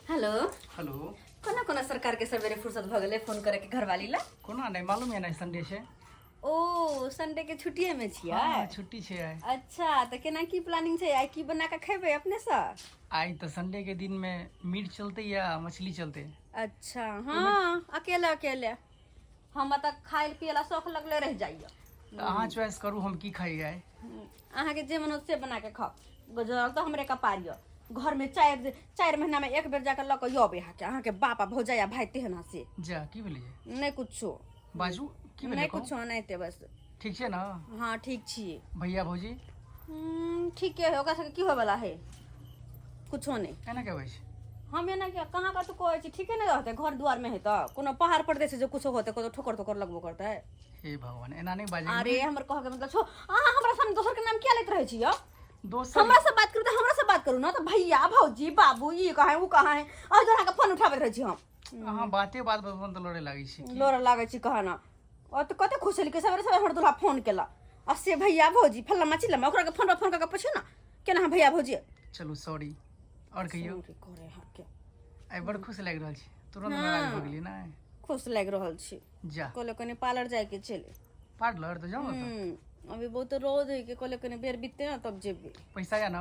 Hello. Hello. कोना कोना सरकार के सवेरे फुर्सत भऽ गेलै फोन करे के घरवाली ला? कोना नहि मालूम है ना, संडे छै। ओ संडे के छुट्टिए में छियै? हाँ, छुट्टी छै आइ। अच्छा, तऽ केना की प्लानिंग छै, आइ की बना के खेबै अपने से? आइ तऽ संडे के दिन में मीट चलते या मछली चलते। अच्छा, हाँ, अकेले अकेले हम तऽ खाय पिए ला शौक लगले रह जाइए। तऽ अहाँ चॉइस करू हम की खाइ आइ। अहाँके जे मन होत से बना के खाओ। गुजरल तऽ हमरे कपार यऽ, घर में चारि चारि महीना में एक बेर जाके लऽ के अबै अहाँके, अहाँके बाप आ भौजाई आ भाई तेहन हसे। जा, की भेलै? नहि कुछो। बाजू, की भेलै? नहि कहू। कुछो नहि, बस। ठीक छै ना? हाँ, ठीक छी। भैया भौजी? ठीके है, ओकरा सबके की होय वाला है, कुछो नहि। केना के होइ छै? हम एना के कहाँ कतौ कहै छी, ठीके नहि रहतै, घर दुआर में है तऽ कोनो पहाड़ पर दै छै जे कुछो होतै, कतौ ठोकर तोकर लगबो करतै। हे भगवान, एना नहि बाजै। अरे हमर कहऽ के मतलब छौ, अहाँ हमरा सामने दोसर के नाम किया लैत रहै छी यौ? दोसर हमरा से बात करू तऽ हमरा से बात करू ना, तऽ भैया भौजी बाबू ई कहाँ है ऊ कहाँ है, अहाँ जोड़ा के फोन उठाबैत रहै छी हम। अहाँ बाते बात पर फोन तऽ लड़े लागै छी की? लड़ऽ लागै छी कहाँ ना। और तऽ कते खुश छलियै, सवेरे सवेरे हमर दूल्हा फोन केला आ से भैया भौजी फल्लामा चिल्लामा, ओकरा के फोन पर फोन कऽ के पूछू ना केना अहाँ भैया भौजी। चलू सॉरी, और कहियौ। सॉरी करे अहाँके। आइ बड़ खुश लागि रहल छी, तुरंत नाराज भऽ गेलियै ने? खुश लागि रहल छी। जा, कहले कनि पार्लर जायके छलै। पार्लर तऽ जाउ ने तऽ। अभी बहुत रौद है के, कहले कनि बेर बीतते ना तब जेबै। पैसा या ना?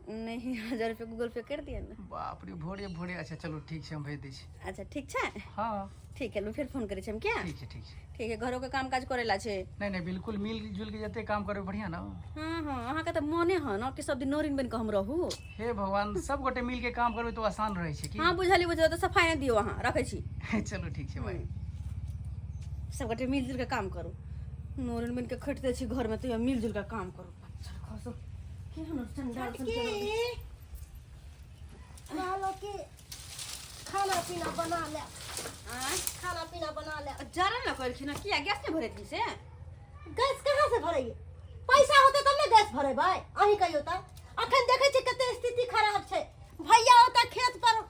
नहीं, 1000 रुपया गूगल पे कर दिया ना। बाप रे, भोरे भोरे। अच्छा चलू ठीक छै, हम भेज दै छी। अच्छा ठीक छै। हाँ। ठीक है, फिर फोन करै छी हम क्या? ठीक छै, ठीक छै। ठीक है, घरों के काम काज करे ला छै? नहीं नहीं, बिल्कुल, मिल जुल के जते काम करबै बढ़िया ना। हाँ हाँ, अहाँके तऽ मने है ना कि सब दिन नौरिन बन के हम रहू। हे भगवान, सब गोटे मिल के काम करबै तो आसान रहै छै की। हाँ बुझलियै, बुझलियै, तऽ सफाई नहि दियौ अहाँ, रखै छी। चलू ठीक छै, बाय। सब गोटे मिल जुल के काम करू, नौरिन बन के खटि दै छी घर में तैयो मिल जुल के काम करू। पत्थर खसो केहन चंडाल सन के। कहलो कि खाना पीना बना ले। आँय? खाना पीना बना ले। जरा ने कहलखिन हँ, किया गैस नहि भरेथिन से? गैस कहाँ से भरैये, पैसा होते तब ने गैस भरेबै। अहीं कहियौ तऽ, अखन देखै छियै कते स्थिति खराब छै। भैया ओतऽ खेत पर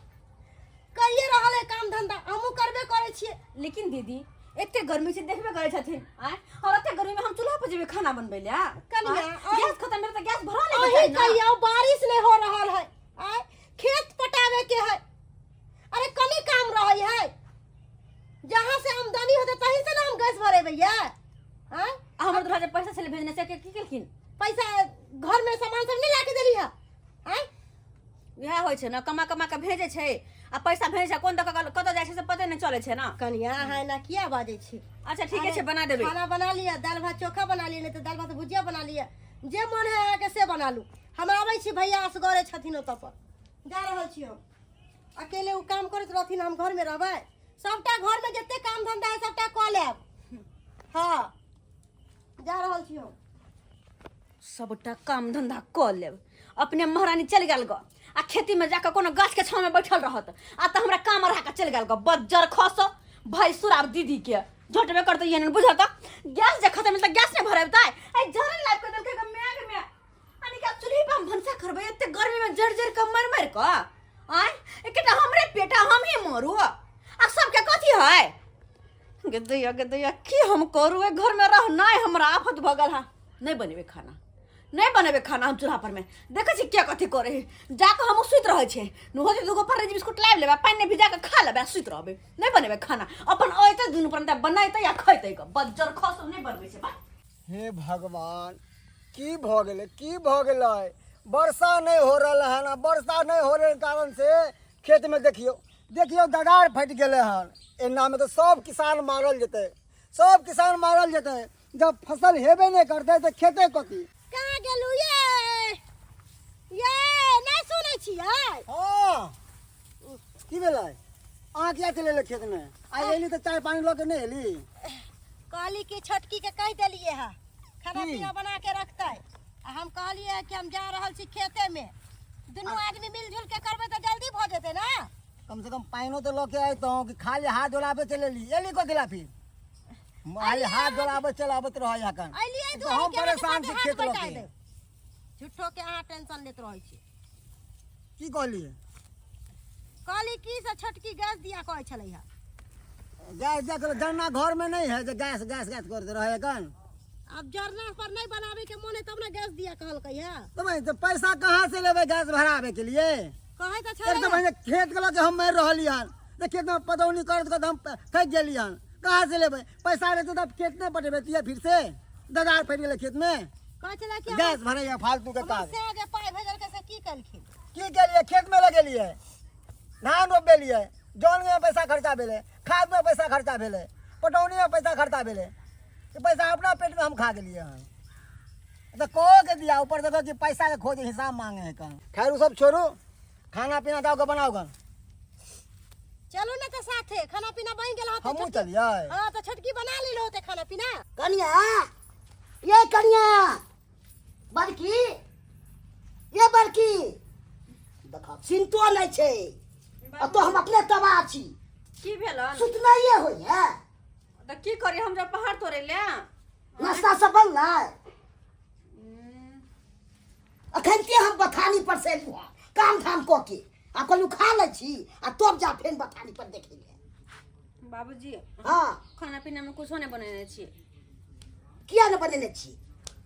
करिए रहल है काम धंधा, हमहूँ करबे करै छियै। लेकिन दीदी एते गर्मी छै, देखबे करै छथिन आँय, और एते गर्मी में हम चूल्हा पर जेबै खाना बनबै ले? कनिया, गैस खत्म भेल तऽ गैस भरा लेबै अहीं चाही ना। कहियौ, बारिश नहीं हो रहल है, आय खेत पटावे के है। अरे कनी काम रहे है, जहाँ से आमदनी होते तहीं से ना हम गैस भरेबै ये। आय आ हमर दूल्हा जे पैसा छलै भेजने से के की केलखिन? पैसा घर में सामान सब नहीं लाके देली है? आय इएह होइ छै ने, कमा कमा के भेजै छै आ पैसा भेजै छै, कोन दऽ कऽ कतऽ जाइ छै से पते नहि चलै छै ना। कनिया, अहाँ एना किया बाजै छी? अच्छा ठीके छै, बना देबै। खाना बना लिअ, दालि भात चोखा बना लिअ, नहीं तऽ दालि भात भुजिया बना लिअ, जे मन है अहाँके से बना लू। हम आबै छी, भैया असगरे छथिन ओतऽ पर, जा रहल छी हम अकेले। ओ काम करैत रहथिन, हम घरमे रहबै, सबटा घरमे जते काम धंधा है सबटा कऽ लेब। हाँ, जा रहल छी हम। सबटा काम धंधा कऽ लेब, अपने महारानी चलि गेल गऽ आ खेती में जाकऽ कोनो गाछ के छाँव में बैठल रहत आ तऽ हमरा काम अढ़ा कऽ चलि गेल गऽ। बज्जर खस भैंसुर आब दीदी के झटबे करतै। एहन बुझल तऽ गैस जे खतम भेल तऽ गैस नहि भरेबतै। एहि जरन लाबि कऽ देलकै गऽ मैग में, यानी कि आब चूल्ही पर हम भनसा करबै एते गर्मी में, जरि जरि कऽ मरि मरि कऽ। आँय, एकेटा हमरे पेट आ हमही मरू आ सबके कथी है? गे दैया, गे दैया, की हम करू? एहि घरमे रहनाइ हमरा आफत भऽ गेल है। नहि बनेबै खाना, नहि बनेबै खाना हम चूल्हा पर में। देखै छी के कथी करै है, जाकऽ हम सुति रहै छै। होतै दूगो पर बिस्कुट लाबि लेबै, पानि भिजा कऽ खा लेबै आ सुति रहबै। नहि बनेबै खाना, अपन अयतै दुनू पर बनेतै आ खैतै गऽ। बज्जर खस, नहि बनबै छै बा। हे भगवान, की भऽ गेलै, की भऽ गेलै? वर्षा नहि हो रहल हन आ वर्षा नहि हो रहल कारण से खेतमे देखियौ देखियौ दरार फटि गेलै हन। एनामे तऽ सब किसान मारल जेतै, सब किसान मारल जेतै। जब फसल हेबे नहि करतै तऽ खेतै कथी? कहाँ गेलू ये? ये नहि सुनै छियै? हँ, की भेलै? अहाँ किया चलि एलियै खेतमे? आइ एली तऽ चाय पानि लऽ के नहि एली। कहली कि छोटकी के कहि देलियै हँ खाना की? पीना बना के रखतै, आ हम कहलियै कि हम जा रहल छी खेते में, दुनू आदमी मिलजुल के करबै तऽ जल्दी भऽ जेतै ना। कम से कम पानिओ तऽ लऽ के अयतहुँ कि खाली हाथ डोलाबै चलि एली? एली कथी ला फिर? खाली हाथ डोलाबै चलि आबैत रहै एखन। अलियै तऽ हम परेशान छी खेत लऽ के। झूठो के अहाँ टेंशन लेत रहै छी। की कहलियै? कहली की से छोटकी गैस दिया कहै छलै हँ। गैस दिया कहलै, जरना घरमे नहि है जे गैस गैस गैस करैत रहै एखन। आब जरना पर नहीं बनावे के मन है तब ना गैस दिया कहलकै है। तो भाई, तो पैसा कहाँ से लेबै गैस भराबे के लिए? कहै तऽ एक छलै तऽ पहिने खेत के लऽ के हम मारि रहलियै हन तऽ खेत में पटौनी करैत करैत हम थाकि गेलियै हन। कहाँ से लेबै पैसा? रहतै तब खेत नहि पटेबतियै, फिर से ददार फटि गेलै खेत में। कहै छलै कि गैस भरैया फालतू के हमर काज। से जे पाइ भेजलकै से की केलखिन? की केलियै? खेत में लगेलियै, धान रोपेलियै, जन में पैसा खर्चा भेलै, खाद में पैसा खर्चा भेलै, पटौनी में पैसा खर्चा भेलै। ई पैसा अपना पेट में हम खा गेलियै हन। तऽ कह के दिया ऊपर देखो कि पैसा के खोज हिसाब मांगे है कहाँ। खैर, उ सब छोड़ू, खाना पीना जाओ के बनाओ गन। चलू ने तऽ साथे, खाना पीना बनि गेल होतै। हमहूँ चलियै। हँ, तऽ छोटकी बना लेलो होतै खाना पीना। कनिया, ये कनिया बड़की, ये बड़की, देखा चिंतो नहि छै आ तो हम अपने तबाह छी। की भेलन? सुतनाइए होइए। तऽ की करी हम जब पहाड़ तोड़े ले? नाश्ता सब बनलै? अखन ते हम बथानी पर से एलहुँ हँ काम धाम कऽ के, आ कहलहुँ खा लै छी आ तब जा फेर बथानी पर देखै ले। बाबूजी। हँ। खाना पीना में कुछो नहीं बनेने छी। किया ने बनेने छी?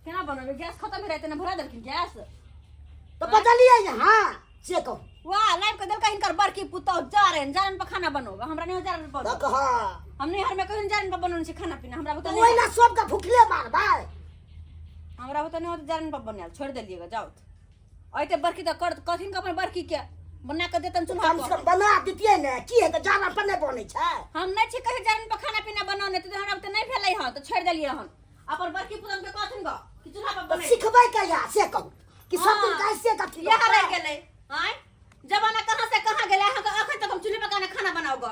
केना बनेबै? गैस खत्म भेल रहै, ने भरा देलखिन गैस। तऽ बदलियै यहाँ से कहू। वाह, लाइब के देलका हिनकर बड़की पुतौह जारन, जारन पर खाना बनोगा। हमरा नहीं हो जारन पर तऽ बनो। कह। हम नैहर में कहियो जारन पर बनौने छी खाना पीना, हमरा बुते तऽ नहीं। ओहिना सबके भुखले मारबै? हमरा बुते नहीं होत जारन पर बनायल, छोड़ देलिएगा। जाउ अइते बड़की तऽ कर कथिन के अपन बड़की के बना के देतन चूल्हा कम से पर। कम बना दितियै ने, की हेतै? जारन पर नहि बनै छै? हम नहीं छी कहियो जारन पर खाना पीना बनौने, तऽ हमरा बुते नहीं भेलै हँ तऽ छोड़ देलियै हन। अपन बड़की पुतन के कहथिन ग कि चूल्हा पर तऽ बनै। सिखबै कहिया से कहू, कि सब दिन हाँ। कैसे कथी इएह रहि गेलै। आँय, जमाना कहाँ से कहाँ गेलै, अहाँके अखन तक हम चूल्हे पर खाना खाना बनाउ ग?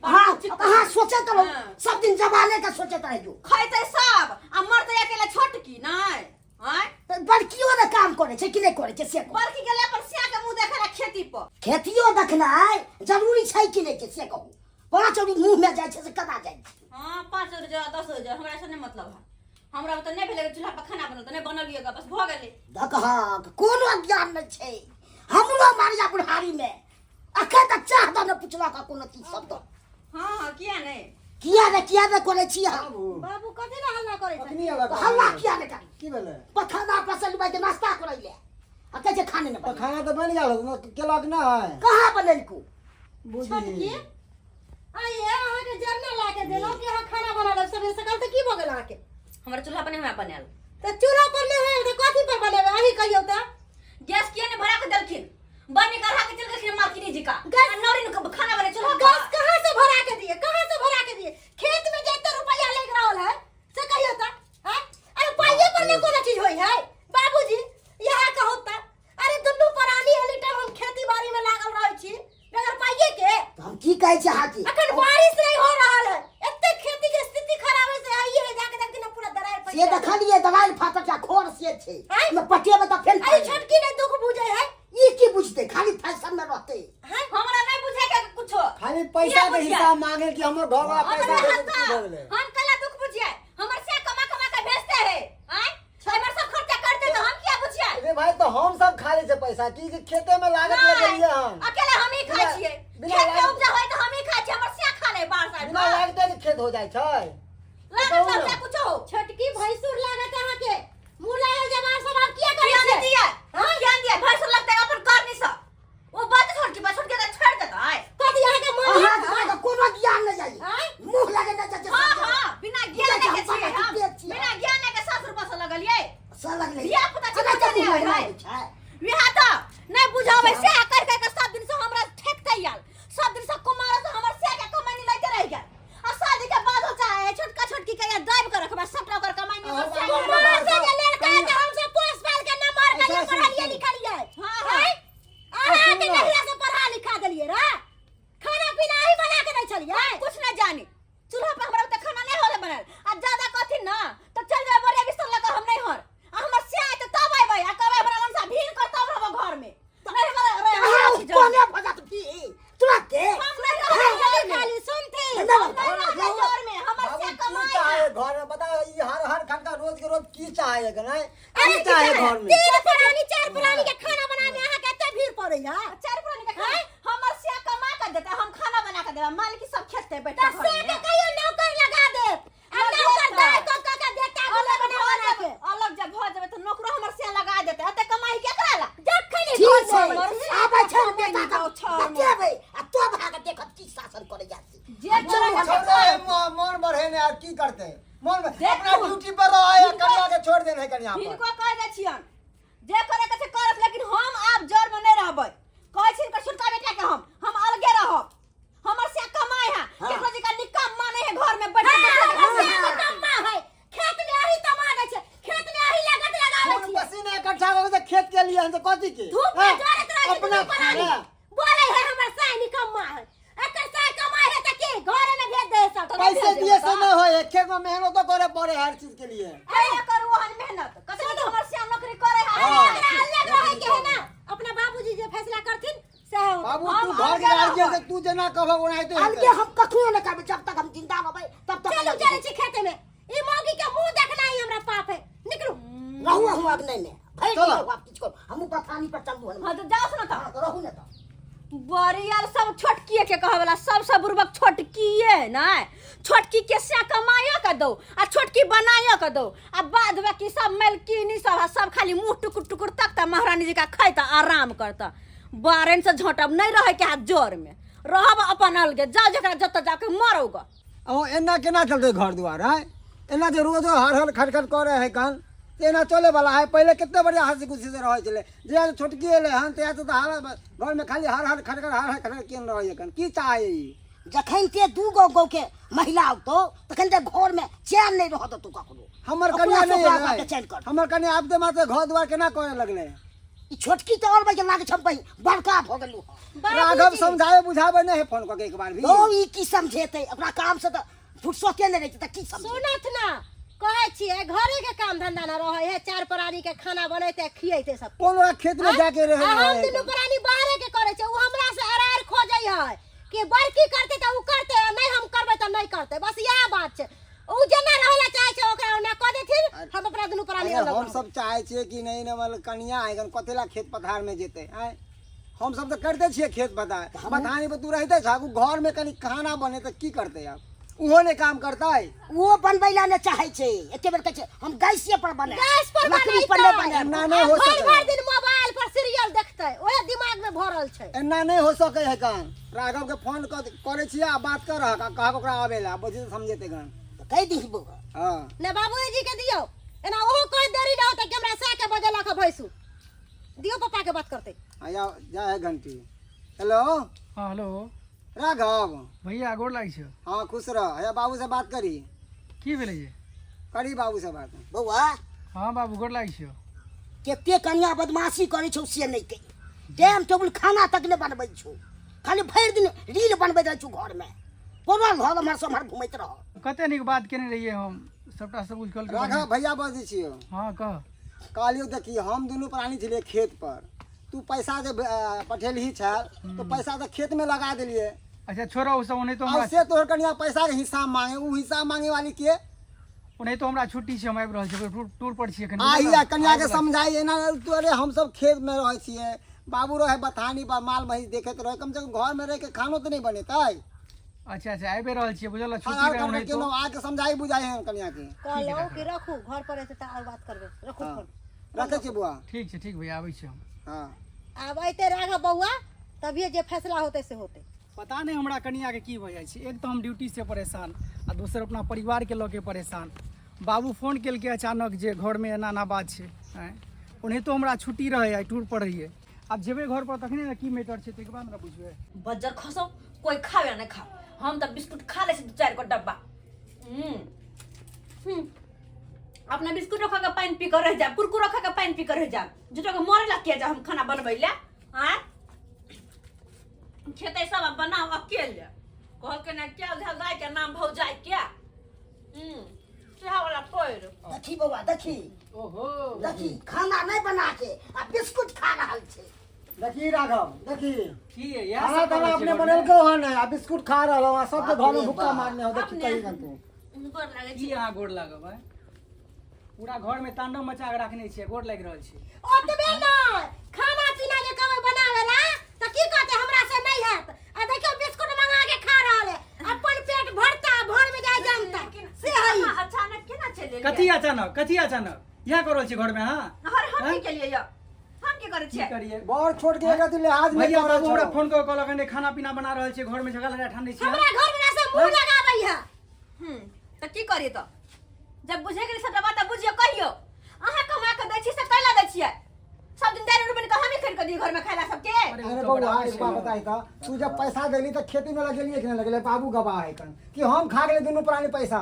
अहाँ अहाँ सोचैत रहू। हाँ। सब दिन जमाने के सोचैत रहियौ। खैतै सब आ मरतै अकेले छोटकी नहि? आँय। तऽ बड़कियो ने काम करै छै कि नहि करै छै से कहू। बड़की गेलै अपन सिया के मुँह देखै ला खेती पर। खेतियो देखनाइ जरूरी छै कि नहि छै से कहू? पाँच औरी मुँह में जाइ छै से केना जाइ छै? हाँ, 5 रुपया 10 रुपया हमरा से नहीं मतलब है। हमरा तऽ नहि भेलै चूल्हा पर खाना बनल तऽ नहि बनलियै ग, बस भऽ गेलै। देखहक, कोनो ज्ञान नहि छै हमरो मारिया बुढ़ारी में। अखन तक चाह दऽ ने पुछलक कोनो चीज सब दऽ। हाँ हाँ, किया नहि? किया ने, किया ने करै छी हम? बाबू, कथी लए हल्ला करै छै? अखनी अलग। हल्ला किया ने करी? की भेलै? पथाना पसलबै के नाश्ता करै ले आ कहै छै खाने ने तऽ बनेलकै। खाना तऽ बनि गेल होत ने, केलक नहि? कहाँ बनेलकू? बुझी। छोटकी आइए, अहाँके जरना ला के देलहुँ कि अहाँ खाना बना लेब सबेरे सकाल, तऽ की भऽ गेल अहाँके? हमरा चूल्हा पर नहि हमरा बनायल। तऽ चूल्हा पर नहि होय तऽ कथी पर बनेबै, अहीं कहियौ तऽ। गैस किया नहि भरा के देलखिन? बनी कढ़ा के चल गेलखिन मालकिनी जी का गैस- आ नौरी के खाना बने चूल्हा पर। गैस कहाँ से भरा के दिए, कहाँ से भरा के दिए? खेत में जे एते रुपया लागि रहल है से कहियौ तऽ। आँय? अरे पाइये पर ने कोनो चीज होय है बाबूजी, यहाँ कहू तऽ। अरे दुनू प्राणी एनी टाइम हम खेती बाड़ी में लागल रहै छी बगैर पाइये के। तऽ हम की कहै छी अहाँके? अखन बारिश नहीं हो रहल है, एते खेती के स्थिति खराब है से आइए है जाके देखती ना पूरा दरार पड़ से गेल। देखलियै दवाइ फाटक आ खोर से छै। आँय? ओहिमे पटेबै तऽ फेर अरे पानि। छोटकी ने दुख बुझे है। ई की बुझतै? खाली फैशन में रहतै। हमरा नहीं बुझे के कुछो। खाली पैसा के बुझियै? हिसाब मांगे कि हमर घर वाला हम पैसा नहीं दे दे, की भऽ गेलै? हम कला दुख बुझिए? हमर से कमा कमा के भेजते है। आँय, हमर सब खर्चा करते तो हम किया बुझिए? रे भाई, तऽ हम सब खा लै छै पैसा की कि खेते में लागत लगेलियै हन। अकेले हम ही खाइ बिना- छियै? बिना खेत में लागत- उपजा होय तऽ हम ही खाइ छियै, हमर से खा ले बाहर से बिना लागते के खेत हो जाइ छै। लागत कहू सब ने। से कुछो हो। छोटकी, भैंसुर लागत अहाँके, मुँह लागल जवान सब आब किया करै ज्ञान छियै? दिया, ज्ञान दिया, भैंसुर लगतै अपन करनी से। ओ बात छोटकी बा, छोटकी के छोड़ देतै। कथी अहाँके मन है? अहाँके कोनो ज्ञान नहि जाइ। आँय? मुँह लगेने जाइ छै। हाँ हाँ, बिना ज्ञान के हम छियै हम। पेट छियै। बिना ज्ञान के सासुर बस लगलियै। से लगलै। धिया पुता छै, एना बच्चा तऽ नहि मुँह होइ लगै है। छै। विवाह तऽ नहि बुझाबै से कर कर के सब दिन से हमरा ठेकते आयल, सब दिन से कुमार से हमर से के कमाई लैते रहि गेल, आ शादी के बाद हो चाहे छोटका छोटकी के या दाबि के रखबै सबटा ओकर कमाई नहीं हमर से। कुमार से जे लेलकै तऽ हमसब पोस पाल के नमहर केलियै, अच्छा, पढ़लियै लिखलियै। हाँ हाँ। आँय? अहाँके सुन ना। कहिया से पढ़ा लिखा देलियै रे? खाना पीना अहीं बना के दै छलियै? कुछ न जानी, चूल्हा पर हमरा ओते खाना नहीं होले बनल। आ ज्यादा कहथिन ना तो चल जाए बोरिया बिस्तर लगा, हम नहीं हर। आ हमर से आए तो तब आइबै, आ कहबै हमरा मनसा भीड़ कर तब रहबो घर में। नहीं हमरा रहे अहाँ छी जन। कोने भजत की तुरंते? हम नहीं रहबै घर में। खाली सुनथिन। नहि हम नहीं रहबै घर में, हमर बाबू, से की कमाई चाहे घर में बताओ? ई हर हर खनका रोज के रोज की चाहे के नहीं? अरे की चाहे घर में? तीन प्राणी चार प्राणी के खाना बनावे में अहाँके एते भीड़ पड़ैया? चार प्राणी के खाना हमर से कमा के देतै, हम खाना बना के देबै, मालिक सब खेतै बैठ तऽ के से घर के में। कहियो नौकर लगा देत आ नौकर दाय कऽ कऽ के देता अलग बना भऽ बना के। जेबै, अलग जब भऽ जेबै तऽ नौकरो हमर से लगा देतै। एते कमाई केकरा ला? जखन ठीक छै, हमर से आबै छै ने बेटा। जे चलू करे छोड़ दे, मन बढ़ेने आब की करते मन देखू। अपना ड्यूटी पर रह है कनिया के छोड़ देने है कनिया पर। हिनको कह दै छियन जे करे के छै करत, लेकिन हम आब जर में नहीं रहबै। कहै छियन कर छोटका बेटा के हम अलगे रहब। हमर से कमाए है, केकरो जी का निकम्मा नहीं है घर में बैठ के दोसरा के हमर घर से में। निकम्मा है, खेत में अही तमा दै छै, खेत में अही लागत लगाबै खून छियै। पसीना इकट्ठा हो के खेत के लिए हम तो कथी के धूप में हाँ, जरत रहै छै अपना दुनू प्राणी। हाँ, बोलै है हमर साय निकम्मा है, एकर साय कमाइ है त की घरे में भेज दे सब। पैसे दिए से नहीं होए, खेत में मेहनत तो करे पड़े हर चीज के लिए। अरे करू ओहन मेहनत कथी के हमर से नौकरी करे है। हाँ। एकरा अलग रहै के है ना, अपना बाबूजी जे फैसला करथिन से होतै। बाबू हम तू घर के अलगे गार्जियन रहबै। से तू जेना कहबो ओनाहिते हेतै। अलगे हम कखनो नहि करबै, जब तक हम जिंदा रहबै तब तक चलू अलगे। चलै छी खेते में, ई मौगी के मुंह देखना ही हमरा पाप है। निकलू। रहू अहूँ अग्नि में भरि चलो। दिन रहू, आब किछु करू, हमहूँ बथानी पर चलू हन। हाँ तो जाओ सुनो हाँ, तो तऽ रहू ने तऽ। बरियल सब छोटकिए के कहै वाला सब सब बुड़बक छोटकिए नै, छोटकी के से कमाइयो के दो आ छोटकी बनाइयो के दो, आ बाद बाकी सब मेलकिनी सब आ सब खाली मुंह टुकुर टुकुर तक त महारानी जी का खैता आराम करता। बारन से झोंटब नहीं रहे के हाथ जोर में रहब अपन अलगे, जाओ जकरा जत जाके मरोगा। ओ एना केना चलते घर दुआर है, एना जे रोज हर हर खटखट करे है कन तऽ एना चले वाला है। पहले कितने बढ़िया हंसी खुशी से रहे छलै, जहिया से छोटकी एलै हन तहिया से तऽ हालत घर में खाली हर हर खटखट हर हर खटखट केने रहै कन। की चाहे ई? जखन ते दू गो गौ के महिला औतौ तखन ते घर में चैन नहीं रहत देतौ ककरो। हमर ओकरा कन्या से नहीं ओकरा एलै। बाटे चैन कर। हमर कन्या आबते मात्र घर दुआर केना करे लगलै। ई छोटकी तऽ और बजे लागै छै बहिन बड़का भऽ गेलू हन। राघव समझावे बुझावे नहीं है फोन कऽ के एक बार भी। ओ ई की समझेतै, अपना काम से तऽ फुर्सते नहि रहै छै तऽ की समझेतै। सुनत ना कहै छियै घरे के काम धंधा ना रहै है, चार प्राणी के खाना बनेते खियेते सब। कोन ओकरा खेत में जाके रहे आ हम है? दुनू प्राणी बाहरे के करै छै, उ हमरा से अरार खोजै है कि बड़की करते तऽ उ करते आ नहीं हम करबै तऽ नहीं करते, बस इएह बात छै। उ जेना रहै ला चाहै छै ओकरा ओना कऽ देथिन, हम अपना दुनू प्राणी अगर अलग हम रहबै। सब चाहे छियै कि नहीं नहीं मतलब कनिया है कथी ला खेत पथार में जेतै आँय, हम सब तऽ करिते छियै खेत पथार, बथानी पर तू रहिते छह, उ घर में कनि खाना बने तऽ की करतै आब, उहो नहि काम करतै। उहो बनबै ला नहि चाहै छै, एके बेर कहै छै हम गैसे पर बनायब, गैस पर लकड़ी पर नहि बनैतै। बनायब। एना नहि हो आ भरि सकै। भरि दिन मोबाइल पर सीरियल देखतै, ओहे दिमाग में भरल छै। एना नहि हो सकै है कान। राघव के फोन करै छियै आ बात कर आ कहक ओकरा आबै ला, बुझी तऽ समझेतै गान। तऽ कहि दीही बौआ। हँ। ने बाबूजी के दियौ, एना ओहो कोई देरी न होतै कि हमरा सह के बजेलक हँ भैंसुर। दियौ पप्पा के बात करतै। हाँ, या जा है घंटी। हेलो। हाँ हेलो राघव भैया गोर लागै छियौ। हाँ खुश रह। हैया बाबू से बात करी। की भेलै जे? करी बाबू से बात। बौआ। हाँ बाबू गोर लागै छियौ। कते कनिया बदमाशी करै छौ से नहि कहि, टाइम टेबुल खाना तक नहि बनबै छौ, खाली भरि दिन रील बनबैत रहै छौ घरमे, पड़ल रहल एम्हर से ओम्हर घुमैत रहल। कते नीक बात केने रहियै हम, सबटा सब कुछ कहलकै। राघव भैया बजै छियौ। हाँ कह। कहलियौ देखी हम दुनू प्राणी छलियै खेत पर, तू पैसा जे पठेलही छल तो पैसा तऽ खेत में लगा देलियै। अच्छा छोड़ो ओ सब, ओनाहितो आब हमरा से तोहर कनिया पैसा के हिसाब मांगे, उ हिसाब मांगे वाली के? ओनाहितो हमरा छुट्टी छै, हम आबि रहल छी, टूर पर छियै एखन। आइ आ कनिया के आबि रहल समझाइ एना तू, अरे हम सब खेत में रहै छियै, बाबू रहै बथानी पर माल महींस देखैत रहै, कम से कम घर में रह के खानो तऽ नहि बनेतै। अच्छा अच्छा आबि रहल छियै बुझल, हर छुट्टी हर रहै करके ओनाहितो। केलहुँ, आके समझाइ बुझाइ हन कनिया के। कहलहुँ कि रखू घर पर एतै तऽ आओर बात करबै, रखू हाँ। फोन। रखै छियै बौआ। ठीक छै ठीक भैया आबै छी हम। हाँ। आब अयतै राघव बौआ तभिए जे फैसला होतै से होतै। पता नहि हमरा कनियाके की भऽ जाइ छै, एक तऽ हम ड्यूटीसँ परेशान आ दोसर अपना परिवारके लऽ के परेशान। बाबू फोन केलकै अचानक जे घरमे एना एना बात छै, आँय ओनाहितो हमरा छुट्टी रहै आइ टूर पर रहियै, आब जेबै घर पर तखने ने की मैटर छै ताहिके बाद ने बुझबै। बज्जर खसौ कोई खावे नहीं खाओ, हम तऽ बिस्कुट खा लै छी दू चारि गो डब्बा। अपना बिस्कुटो खा के पानि पी के रहि जायब, कुरकुरो खा के पानि पी के रहि जायब, झूठो के मरे ला किया जाब हम खाना बनबै ले। आँय खेतै सब आ बनाउ अकेले, कहलकै ने क्या झाल दाइ के नाम भौजाइ के। सेहा वाला पैर। देखी बौआ देखी। ओहो। देखी खाना नहीं बना के आ बिस्कुट खा रहल छै। देखी राघव देखी। की है यार, खाना सब ताना करै अपने छियै घरमे? बनेलको हन आ बिस्कुट खा रहल हँ, सबके घर में बाप रे भुक्का बाप। मारने हो। देखी अपने। कही गन तू। गोर लागै की छी। अहाँ गोर लागब आँय? पूरा घर में तांडव मचा के रखने छियै, गोर लागि रहल छै। ओतबे नहि, खाना पीना जे कहबै बनावे ला तऽ की कहतै हमरा से नहीं हैत। आ देखियौ बिस्कुट मंगा के खा रहल है, अपन पेट भरता भर में जाय जनता से है। अहाँ अचानक केना चलि एलियै? कथी अचानक, कथी अचानक इएह कर रहल छी घर में? अहाँ अरे हम की आँय? केलियै यौ, हम की करै की छियै? करियै? बड़ छोट के एकरा लिहाज नहीं भैया करै बाबू हमरा छौ। फोन कऽ कहलक हन, खाना पीना बना रहल छियै, घर में झगड़ा लड़ाइ ठानै छियै। हमरा घर में से मुंह लगाबै है। तऽ की करियै? तऽ जब बुझे गेलै सबटा बात, तऽ बुझियौ। कहियौ, अहाँ कमा कऽ दै छी से कैला दै छियै? सब दिन दालि रोटी बना कऽ हमही खरीद कऽ दियै घरमे खाय ला सबके? अरे ओ अरे तऽ बौआ, बराबर एक छै बात ने। बताई तऽ तू जब पैसा देली तऽ खेती में लगेलिए कि नहीं लगेलिए? बाबू गवाह है कन कि हम खा गेले दुनू प्राणी पैसा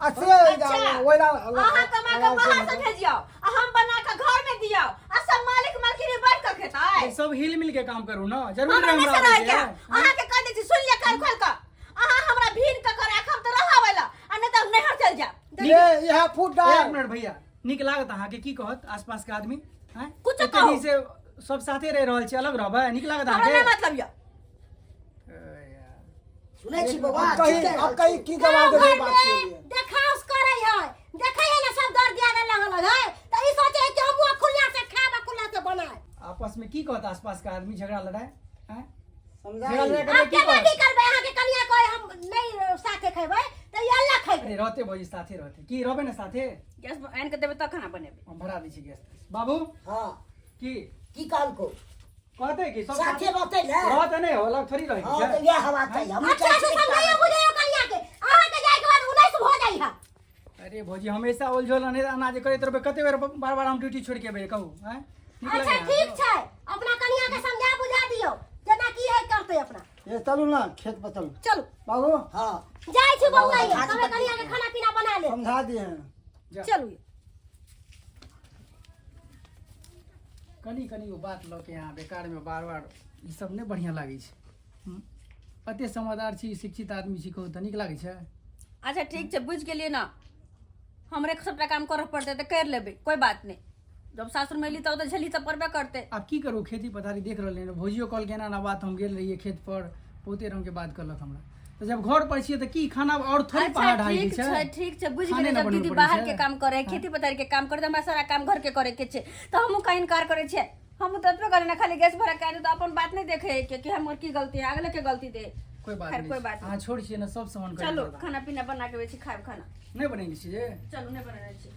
आ से अच्छा, ओहिला अहाँ कमा कऽ बाहर से भेजियौ आ हम बना कऽ घर में दियौ आ सब मालिक मालकिनी बैठ कऽ खेतै? सब हिल मिल के काम करू ना, जरूरी हमरा रहे नहि हमरा से रहै आबै के। के। अहाँ के कह दै छी, सुन लिअ कान खोल कऽ, अहाँ हमरा भीन कऽ कऽ राखब तऽ रहब ला आ नहि तऽ हम नैहर चलि जायब। ये यह फूट एक डाल। मिनट भैया, नीक लागत अहाँके? की कहत आसपास के आदमी हैं? कुछो एते कहू। दिन से सब साथे रहि रहल छी, अलग रहबै नीक लागत हमरा अहाँके? नहि मतलब यऽ। सुनै छी बौआ? अब कही, ठीके अब रहल कही छी। की जवाब देबै बात के लिए? देखाउस करै है, देखै है ने, सब दर दिया लगल है तऽ ई सोचे है कि हम खुला से खाएब आ खुला से बनाए। आपस में की कहत आसपास के आदमी? झगड़ा लड़ाई हैं? समझाई। झगड़ा लड़ाई करबै आब की केना कहत? की करबै? अहाँके कनिया कहै हम नहि साथे खेबै तऽ ई अल्लाह खेबै। अरे रहते भौजी, साथे रहते। की रहबै ने साथे? गैस आनि कऽ देबै तऽ खाना बनेबै। हम भरा दै छी गैस बाबू। हँ। की? की कहलको? कहते कि सब साथे रहतै ने? रहते नहीं हो, अलग थोड़ी रहै हँ छै। तऽ इएह हवा चाही हम। अच्छा से समझाइयो बुझाइयो कनिया के, अहाँके जाय के बाद 19 भऽ जाइ है। अरे भौजी, हमेशा उलझल अनेर अनाज करैत रहबै? कते बेर बार बार हम ड्यूटी छोड़ के एबै, कहू हैं? नीक अच्छा लगैए? ठीक छै, अपना कनिया के समझा बुझा दियौ, जेना की है करतै अपना। ये चलू ना, खेत पर चलू। चलू। बाबू। हँ। जाइ छी बौआ, ये तबे कनिया के खाना पीना बना ले। समझा दिए हैं। जा। चलू। कनी कनी ओ बात लऽ के अहाँ बेकारमे बार बार ई सब नहि बढ़िआँ लागै छै। कते समझदार छी, शिक्षित आदमी छी, कहू तऽ नीक लागै छै? अच्छा ठीक छै, बुझि गेलियै ने। हमरे सबटा काम करऽ पड़तै तऽ करि लेबै, कोइ बात नहि। जब सासुरमे एली तब तऽ झेली तऽ पड़बे करतै। आब की करू, खेती पथारी देख रहलै ने। भौजियो कहलकै एना एना बात, हम गेल रहियै खेत पर, बहुते रंगके बात कहलक हमरा। तऽ जब घर पर छियै तऽ की खाना और थोड़े अच्छा पहाड़ ढाई ठीक छै? छै, ठीक छै, बुझि खाने गेलियै। ने जब बनबै दीदी पड़ै बाहर छै। के काम करे है, खेती पथारी के काम करे, तऽ हमरा सारा काम घर के करे के छै, तऽ हमहूँ कहीं इनकार करै छियै? हमहूँ तऽ एतबे करे ने, खाली गैस भरा के आनू तऽ अपन बात नहि देखे है के कि हमर की गलती है, अगले के गलती दे। कोई बात खैर, नहीं कोई छै। बात अहाँ छोड़ छियै ने, सब सहन करै चलू पड़त। खाना पीना बना के छी, खायब खाना। नहि बनेने छियै? चलू, नहि बनेने छी।